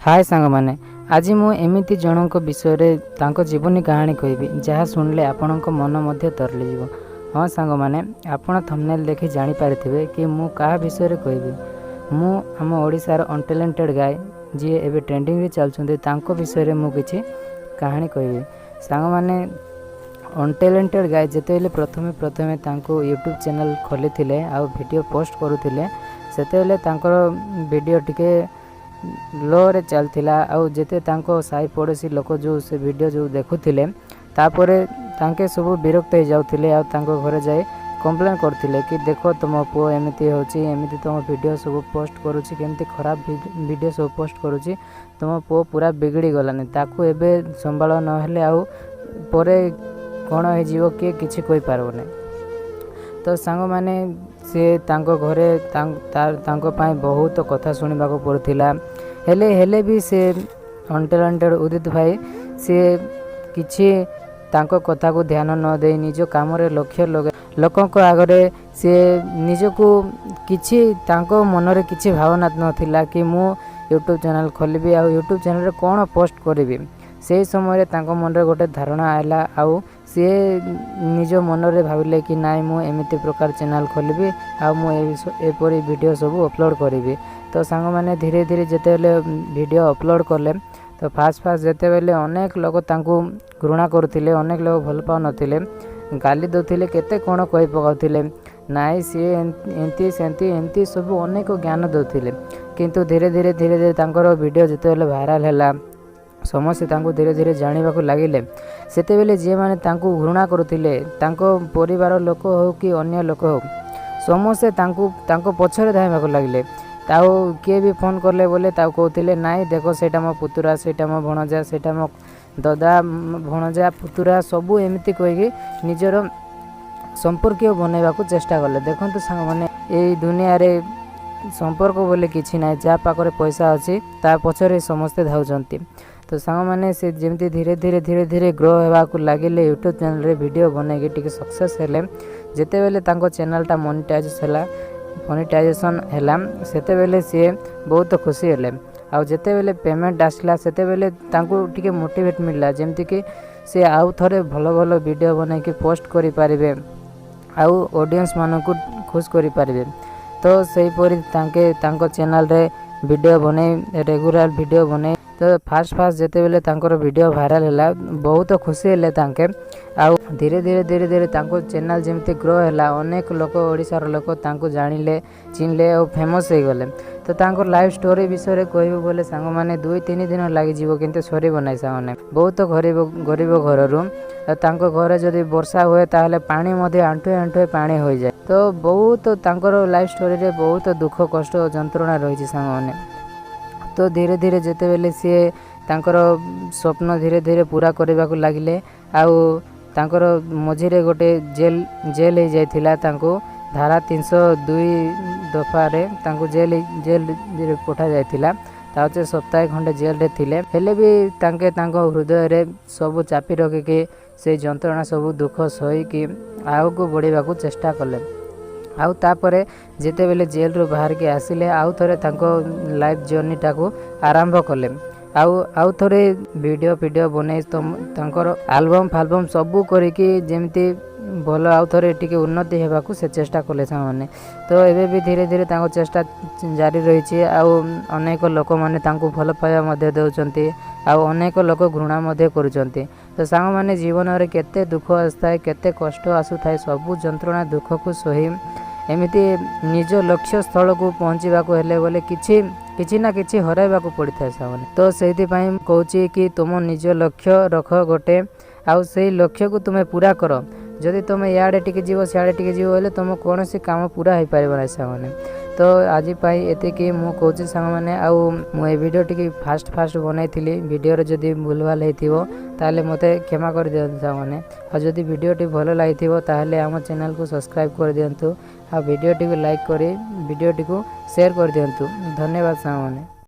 ହାଏ ସାଙ୍ଗମାନେ, ଆଜି ମୁଁ ଏମିତି ଜଣଙ୍କ ବିଷୟରେ ତାଙ୍କ ଜୀବନୀ କାହାଣୀ କହିବି, ଯାହା ଶୁଣିଲେ ଆପଣଙ୍କ ମନ ମଧ୍ୟ ତରଳିଯିବ। ହଁ ସାଙ୍ଗମାନେ, ଆପଣ ଥମ୍ବନେଲ୍ ଦେଖି ଜାଣିପାରିଥିବେ କି ମୁଁ କାହା ବିଷୟରେ କହିବି। ମୁଁ ଆମ ଓଡ଼ିଶାର ଅନଟ୍ୟାଲେଣ୍ଟେଡ଼ ଗାଏ, ଯିଏ ଏବେ ଟ୍ରେଣ୍ଡିଂରେ ଚାଲୁଛନ୍ତି, ତାଙ୍କ ବିଷୟରେ ମୁଁ କିଛି କାହାଣୀ କହିବି। ସାଙ୍ଗମାନେ, ଅନଟ୍ୟାଲେଣ୍ଟେଡ଼ ଗାଏ ଯେତେବେଳେ ପ୍ରଥମେ ପ୍ରଥମେ ତାଙ୍କୁ ୟୁଟ୍ୟୁବ୍ ଚ୍ୟାନେଲ୍ ଖୋଲିଥିଲେ ଆଉ ଭିଡ଼ିଓ ପୋଷ୍ଟ କରୁଥିଲେ, ସେତେବେଳେ ତାଙ୍କର ଭିଡ଼ିଓ ଟିକେ ଲୋରେ ଚାଲିଥିଲା। ଆଉ ଯେତେ ତାଙ୍କ ସାହି ପଡ଼ୋଶୀ ଲୋକ ଯେଉଁ ସେ ଭିଡ଼ିଓ ଯେଉଁ ଦେଖୁଥିଲେ, ତାପରେ ତାଙ୍କେ ସବୁ ବିରକ୍ତ ହେଇଯାଉଥିଲେ ଆଉ ତାଙ୍କ ଘରେ ଯାଇ କମ୍ପ୍ଲେନ୍ କରୁଥିଲେ କି ଦେଖ, ତୁମ ପୁଅ ଏମିତି ହେଉଛି, ଏମିତି ତୁମ ଭିଡ଼ିଓ ସବୁ ପୋଷ୍ଟ କରୁଛି, କେମିତି ଖରାପ ଭିଡ଼ିଓ ସବୁ ପୋଷ୍ଟ କରୁଛି, ତୁମ ପୁଅ ପୁରା ବିଗିଡ଼ି ଗଲାନି, ତାକୁ ଏବେ ସମ୍ଭାଳ, ନହେଲେ ଆଉ ପରେ କ'ଣ ହେଇଯିବ କିଏ କିଛି କହିପାରିବ ନାହିଁ। ତ ସାଙ୍ଗମାନେ, ସେ ତାଙ୍କ ଘରେ ତାଙ୍କ ପାଇଁ ବହୁତ କଥା ଶୁଣିବାକୁ ପଡ଼ୁଥିଲା। ହେଲେ ହେଲେ ବି ସେ ଅନଟ୍ୟାଲେଣ୍ଟେଡ଼ ଉଦିତ ଭାଇ, ସିଏ କିଛି ତାଙ୍କ କଥାକୁ ଧ୍ୟାନ ନ ଦେଇ ନିଜ କାମରେ ଲକ୍ଷ୍ୟ ଲଗାଇ ଲୋକଙ୍କ ଆଗରେ ସିଏ ନିଜକୁ କିଛି ତାଙ୍କ ମନରେ କିଛି ଭାବନା ନଥିଲା କି ମୁଁ ୟୁଟ୍ୟୁବ୍ ଚ୍ୟାନେଲ୍ ଖୋଲିବି ଆଉ ୟୁଟ୍ୟୁବ୍ ଚ୍ୟାନେଲ୍ରେ କ'ଣ ପୋଷ୍ଟ କରିବି। ସେଇ ସମୟରେ ତାଙ୍କ ମନରେ ଗୋଟେ ଧାରଣା ଆଇଲା ଆଉ ସିଏ ନିଜ ମନରେ ଭାବିଲେ କି ନାଇଁ, ମୁଁ ଏମିତି ପ୍ରକାର ଚ୍ୟାନେଲ୍ ଖୋଲିବି ଆଉ ମୁଁ ଏପରି ଭିଡ଼ିଓ ସବୁ ଅପଲୋଡ଼ କରିବି। ତ ସାଙ୍ଗମାନେ, ଧୀରେ ଧୀରେ ଯେତେବେଳେ ଭିଡ଼ିଓ ଅପଲୋଡ଼ କଲେ, ତ ଫାଷ୍ଟ ଫାଷ୍ଟ ଯେତେବେଳେ ଅନେକ ଲୋକ ତାଙ୍କୁ ଘୃଣା କରୁଥିଲେ, ଅନେକ ଲୋକ ଭଲ ପାଉନଥିଲେ, ଗାଲି ଦେଉଥିଲେ, କେତେ କ'ଣ କହି ପକାଉଥିଲେ, ନାଇଁ ସିଏ ଏମିତି ସେମିତି ଏମିତି ସବୁ ଅନେକ ଜ୍ଞାନ ଦେଉଥିଲେ। କିନ୍ତୁ ଧୀରେ ଧୀରେ ଧୀରେ ଧୀରେ ତାଙ୍କର ଭିଡ଼ିଓ ଯେତେବେଳେ ଭାଇରାଲ୍ ହେଲା, ସମସ୍ତେ ତାଙ୍କୁ ଧୀରେ ଧୀରେ ଜାଣିବାକୁ ଲାଗିଲେ। ସେତେବେଳେ ଯିଏମାନେ ତାଙ୍କୁ ଘୃଣା କରୁଥିଲେ, ତାଙ୍କ ପରିବାର ଲୋକ ହେଉ କି ଅନ୍ୟ ଲୋକ ହେଉ, ସମସ୍ତେ ତାଙ୍କୁ ତାଙ୍କ ପଛରେ ଧାଇଁବାକୁ ଲାଗିଲେ। ଆଉ କିଏ ବି ଫୋନ୍ କଲେ ବୋଲେ ତାକୁ କହୁଥିଲେ, ନାଇଁ ଦେଖ, ସେଇଟା ମୋ ପୁତୁରା, ସେଇଟା ମୋ ଭଣଜା, ସେଇଟା ମୋ ଦଦା, ଭଣଜା, ପୁତୁରା, ସବୁ ଏମିତି କହିକି ନିଜର ସମ୍ପର୍କୀୟ ବନେଇବାକୁ ଚେଷ୍ଟା କଲେ। ଦେଖନ୍ତୁ ସାଙ୍ଗମାନେ, ଏଇ ଦୁନିଆରେ ସମ୍ପର୍କ ବୋଲି କିଛି ନାହିଁ। ଯାହା ପାଖରେ ପଇସା ଅଛି, ତା ପଛରେ ସମସ୍ତେ ଧାଉଁଛନ୍ତି। ତ ସାଙ୍ଗମାନେ, ସେ ଯେମିତି ଧୀରେ ଧୀରେ ଧୀରେ ଧୀରେ ଗ୍ରୋ ହେବାକୁ ଲାଗିଲେ, ୟୁଟ୍ୟୁବ୍ ଚ୍ୟାନେଲ୍ରେ ଭିଡ଼ିଓ ବନେଇକି ଟିକେ ସକ୍ସେସ୍ ହେଲେ, ଯେତେବେଳେ ତାଙ୍କ ଚ୍ୟାନେଲ୍ଟା ମନିଟାଇଜେସନ୍ ହେଲା, ସେତେବେଳେ ସିଏ ବହୁତ ଖୁସି ହେଲେ। ଆଉ ଯେତେବେଳେ ପେମେଣ୍ଟ ଆସିଲା, ସେତେବେଳେ ତାଙ୍କୁ ଟିକେ ମୋଟିଭେଟ୍ ମିଳିଲା, ଯେମିତିକି ସେ ଆଉ ଥରେ ଭଲ ଭଲ ଭିଡ଼ିଓ ବନେଇକି ପୋଷ୍ଟ କରିପାରିବେ ଆଉ ଅଡ଼ିଏନ୍ସମାନଙ୍କୁ ଖୁସି କରିପାରିବେ। ତ ସେହିପରି ତାଙ୍କେ ତାଙ୍କ ଚ୍ୟାନେଲ୍ରେ ଭିଡ଼ିଓ ବନେଇ, ରେଗୁଲାର ଭିଡ଼ିଓ ବନେଇ, ତ ଫାଷ୍ଟ ଫାଷ୍ଟ ଯେତେବେଳେ ତାଙ୍କର ଭିଡ଼ିଓ ଭାଇରାଲ୍ ହେଲା, ବହୁତ ଖୁସି ହେଲେ ତାଙ୍କେ। ଆଉ ଧୀରେ ଧୀରେ ଧୀରେ ଧୀରେ ତାଙ୍କ ଚ୍ୟାନେଲ୍ ଯେମିତି ଗ୍ରୋ ହେଲା, ଅନେକ ଲୋକ, ଓଡ଼ିଶାର ଲୋକ ତାଙ୍କୁ ଜାଣିଲେ, ଚିହ୍ନିଲେ ଆଉ ଫେମସ୍ ହେଇଗଲେ। ତ ତାଙ୍କ ଲାଇଫ୍ ଷ୍ଟୋରି ବିଷୟରେ କହିବୁ ବୋଲେ ସାଙ୍ଗମାନେ, 2-3 ଦିନ ଲାଗିଯିବ, କିନ୍ତୁ ସରିବ ନାହିଁ। ସାଙ୍ଗମାନେ, ବହୁତ ଗରିବ ଗରିବ ଘରରୁ। ତାଙ୍କ ଘରେ ଯଦି ବର୍ଷା ହୁଏ, ତାହେଲେ ପାଣି ମଧ୍ୟ ଆଣ୍ଠୁଏ ଆଣ୍ଠୁଏ ପାଣି ହୋଇଯାଏ। ତ ବହୁତ ତାଙ୍କର ଲାଇଫ୍ ଷ୍ଟୋରିରେ ବହୁତ ଦୁଃଖ, କଷ୍ଟ, ଯନ୍ତ୍ରଣା ରହିଛି ସାଙ୍ଗମାନେ। ତ ଧୀରେ ଧୀରେ ଯେତେବେଳେ ସିଏ ତାଙ୍କର ସ୍ୱପ୍ନ ଧୀରେ ଧୀରେ ପୂରା କରିବାକୁ ଲାଗିଲେ, ଆଉ ତାଙ୍କର ମଝିରେ ଗୋଟେ ଜେଲ୍ ଜେଲ୍ ହେଇଯାଇଥିଲା। ତାଙ୍କୁ ଧାରା 302 ଦଫାରେ ତାଙ୍କୁ ଜେଲ୍ରେ ପଠାଯାଇଥିଲା। ତା ହେଉଛି ସପ୍ତାହେ ଖଣ୍ଡେ ଜେଲ୍ରେ ଥିଲେ। ହେଲେ ବି ତାଙ୍କେ ତାଙ୍କ ହୃଦୟରେ ସବୁ ଚାପି ରଖିକି, ସେଇ ଯନ୍ତ୍ରଣା ସବୁ ଦୁଃଖ ସହିକି ଆଗକୁ ବଢ଼ିବାକୁ ଚେଷ୍ଟା କଲେ। ଆଉ ତାପରେ ଯେତେବେଳେ ଜେଲ୍ରୁ ବାହାରିକି ଆସିଲେ, ଆଉ ଥରେ ତାଙ୍କ ଲାଇଫ୍ ଜର୍ଣ୍ଣିଟାକୁ ଆରମ୍ଭ କଲେ। ଆଉ ଆଉ ଥରେ ଭିଡ଼ିଓ ଫିଡ଼ିଓ ବନେଇ, ତାଙ୍କର ଆଲବମ୍ ଫାଲବମ୍ ସବୁ କରିକି ଯେମିତି ଭଲ ଆଉ ଥରେ ଟିକେ ଉନ୍ନତି ହେବାକୁ ସେ ଚେଷ୍ଟା କଲେ ସାଙ୍ଗମାନେ। ତ ଏବେ ବି ଧୀରେ ଧୀରେ ତାଙ୍କ ଚେଷ୍ଟା ଜାରି ରହିଛି। ଆଉ ଅନେକ ଲୋକମାନେ ତାଙ୍କୁ ଭଲ ପାଇବା ମଧ୍ୟ ଦେଉଛନ୍ତି ଆଉ ଅନେକ ଲୋକ ଘୃଣା ମଧ୍ୟ କରୁଛନ୍ତି। ତ ସାଙ୍ଗମାନେ, ଜୀବନରେ କେତେ ଦୁଃଖ ଆସିଥାଏ, କେତେ କଷ୍ଟ ଆସୁଥାଏ, ସବୁ ଯନ୍ତ୍ରଣା ଦୁଃଖକୁ ସହି ଏମିତି ନିଜ ଲକ୍ଷ୍ୟସ୍ଥଳକୁ ପହଞ୍ଚିବାକୁ ହେଲେ ବୋଲେ କିଛି କିଛି ନା କିଛି ହରାଇବାକୁ ପଡ଼ିଥାଏ ସାଙ୍ଗମାନେ। ତ ସେଇଥିପାଇଁ କହୁଛି କି ତୁମ ନିଜ ଲକ୍ଷ୍ୟ ରଖ ଗୋଟେ ଆଉ ସେଇ ଲକ୍ଷ୍ୟକୁ ତୁମେ ପୂରା କର। ଯଦି ତୁମେ ଇଆଡ଼େ ଟିକେ ଯିବ, ସିଆଡ଼େ ଟିକେ ଯିବ ହେଲେ ତୁମ କୌଣସି କାମ ପୂରା ହେଇପାରିବ ନାହିଁ ସାଙ୍ଗମାନେ। ତ ଆଜି ପାଇଁ ଏତିକି ମୁଁ କହୁଛି ସାଙ୍ଗମାନେ। ଆଉ ମୁଁ ଏ ଭିଡ଼ିଓ ଟିକେ ଫାଷ୍ଟ ଫାଷ୍ଟ ବନେଇଥିଲି। ଭିଡ଼ିଓରେ ଯଦି ଭୁଲଭାଲ ହେଇଥିବ, ତାହେଲେ ମୋତେ କ୍ଷମା କରିଦିଅନ୍ତୁ ସାଙ୍ଗମାନେ। ଆଉ ଯଦି ଭିଡ଼ିଓଟି ଭଲ ଲାଗିଥିବ, ତାହେଲେ ଆମ ଚ୍ୟାନେଲକୁ ସବସ୍କ୍ରାଇବ୍ କରିଦିଅନ୍ତୁ ଆଉ ଭିଡ଼ିଓଟିକୁ ଲାଇକ୍ କରି ଭିଡ଼ିଓଟିକୁ ସେୟାର କରିଦିଅନ୍ତୁ। ଧନ୍ୟବାଦ ସାଙ୍ଗମାନେ।